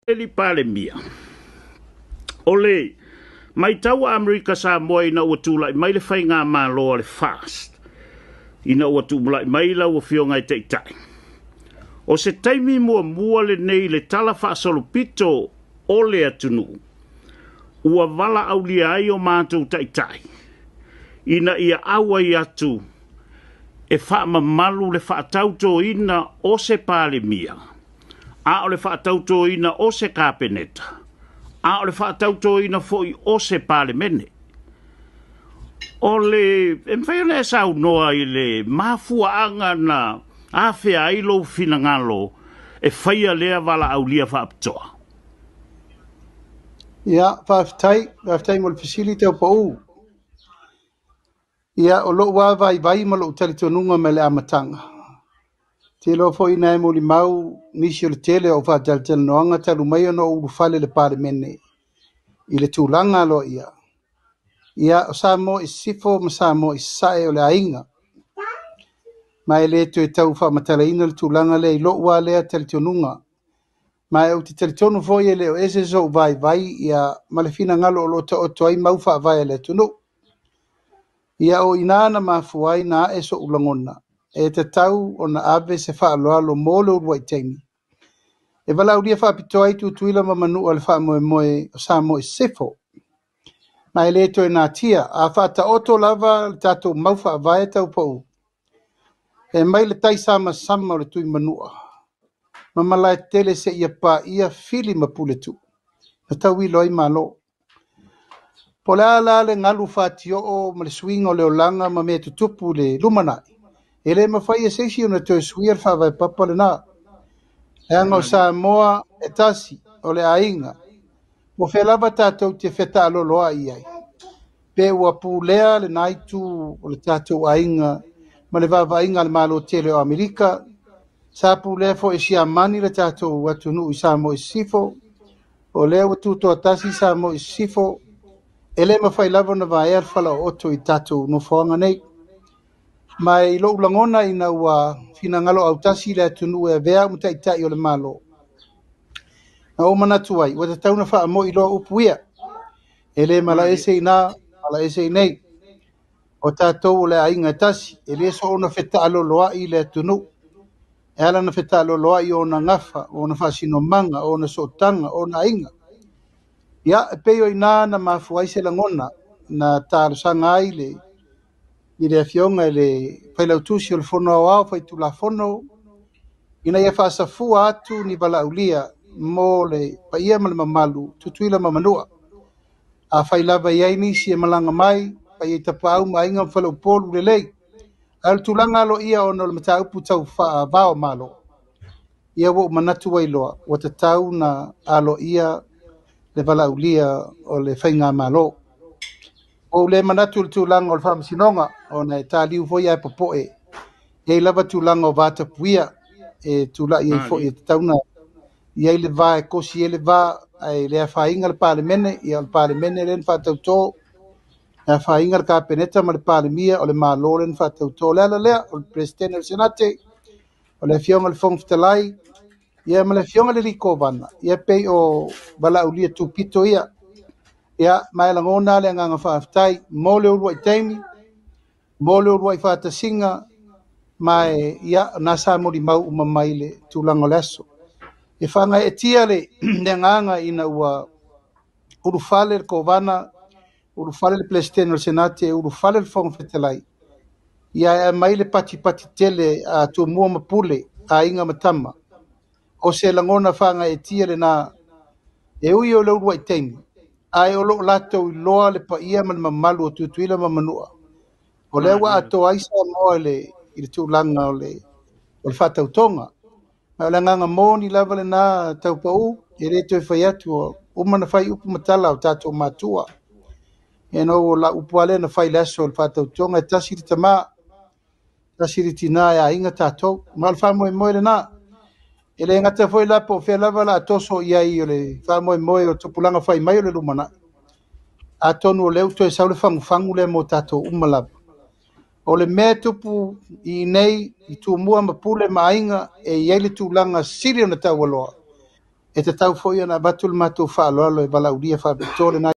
Alii Palemia, o le matau a Amerika Samoa ina ua tulai mai le faigamalo a le FAST, ina ua tulai mai lau Afioga e Taitai, o se taimi muamua lenei i le talafaasolopito o le atunuu ua valaaulia ai o matou taitai ina ia auai atu e faamamalu le faatautoina o se Palemia, a o le faatautoina o se Kapeneta, a o le faatautoina foi o se Palemene. O le e mafai ona e saunoa i le mafuaaga na afea ai lou finagalo e faia lea valaaulia faapitoa? Ia, faafetai, faafetai mo le fesili tau pau. Ia, o lou lava vaivai ma lou talitonuga mai le amataga, ou te iloa foi na e molimau nisi o le tele o au faatalatalanoaga talu mai ona ou ulufale i le Palemene i le tulaga aloaia. Ia, o Samoa i Sisifo ma Samoa i Sasae o le aiga. Ma e le toe tau faamatalaina le tulaga lea i lou lava lea talitonuga. Ma ou te talitonu foi e le o ese sou vaivai ia ma le finagalo o lo o taoto ai mau faavae a le atunuu. Ia o i ina na mafua ai na ae so'u lagona e tatau ona ave se faaaloalo mo le uluai taimi e valaaulia faapitoa ai Tutuila ma Manua i le faamoemoe o Samoa i Sisifo. Ma e le toe natia, a faataoto lava le tatou mau faavae tau pau, e mai le taisamasama o le Tuimanua ma Malaetele seia paia Fili ma Puletuu na tauilo ai Malo. Po o le a la le galu fatioo ma le suiga o le olaga ma mea tutupu i le lumanai, e le mafai e se isi ona toe suia le faavae papa lena. Leaga o Samoa e tasi, o le aiga, po o fea lava tatou te fetaaloloai ai, pe ua pulea lena itu o le tatou aiga ma le vaavaaiga a le Malo tele o Amerika, sa pulea foi e Siamani le tatou atunuu i Samoa i Sisifo, o lea ua tutoatasi Samoa i Sisifo, e le mafai lava ona vaea le falaooto i tatou nofoaga nei. Ma i lou lagona ina ua finagalo autasi le atunuu e avea au ma taitai o le Malo, na ou manatu ai, ua tatau ona faamoi loa upu ia. E le malaese i ina, malaese i nei. O tatou o le aiga e tasi, e le soona fetaaloloai le atunuu. E ala ona fetaaloloai o ona gafa, o ona faasinomaga, o ona sootaga, o ona aiga. Ia, e pei o ina na mafua ai se lagona na talosaga ai le i le Afioga i le Failautusi o le Fono Aoao Faitulafono ina ia faasafua atu ni valaaulia mo le paia ma le mamalu Tutuila ma Manua. Afai lava e i ai nisi e malaga mai, paia i Tapaau ma Aiga ma Faleupolu lelei, ae o le tulaga aloaia ona o le mataupu tau faavao Malo, ia ua ou manatu ai loa, ua tatau ona aloaia le valaaulia o le faigamalo. Ua ou le manatu i le tulaga o le faamasinoga, ona e taliu foi ae popoe, e i ai lava tulaga o vatapuia e tulai ai foi e tatau ona i ai le va e kosi ai le va, ae le afaina le Palemene, ia o le Palemene lea na faatauto, le afaina le Kapeneta ma le Palemia, o le Malo lea na faatauto. O le ala lea, o le Peresetene o le Senate, o le Afioga i le Fofoga Fetalai, ia ma le Afioga i le Alii Kovana, ia pei o valaaulia tupito ia. Ia, ma e lagona le agaga faafetai mo le uluai taimi, mo le uluai faatasiga, ma e, ia, na sa molimau uma mai le tulaga o le aso. E faagaeetia le agaga ina ua ulufale le Kovana, ulufale le Peresetene o le Senate, ulufale le Fofoga Fetalai, ia e aumai le patipati tele a Tumua ma Pule, Aiga ma Tama. O se lagona faagaeetia lena, e ui o le uluai taimi, ae o loo latou iloa le paia ma le mamalu o Tutuila ma Manua. O lea ua atoa ai Samoa i le tulaga o le faatautoga. Ma o le agaga moni lava lena taupau, e le toe fai atu, o uma na fai upu ma tala o tatou matua. E no o la upu lea na fai le aso o le faatautoga, e tasi le tama, tasi le tina e aiga tatou. Ma o le faamoemoe lena. E le gata foi la po o fea lava la toso i ai o le faamoemoe o tupulaga fai mai o le lumanai. Atonu o lea ua toe sau le fagufagu lea mo tatou uma lava. O le mea tupu i nei i Tumua ma Pule ma Aiga e i ai le tulaga sili ona taualoa. E tatau foi ona avatu le matou faaaloalo e valaaulia faapitoa lena.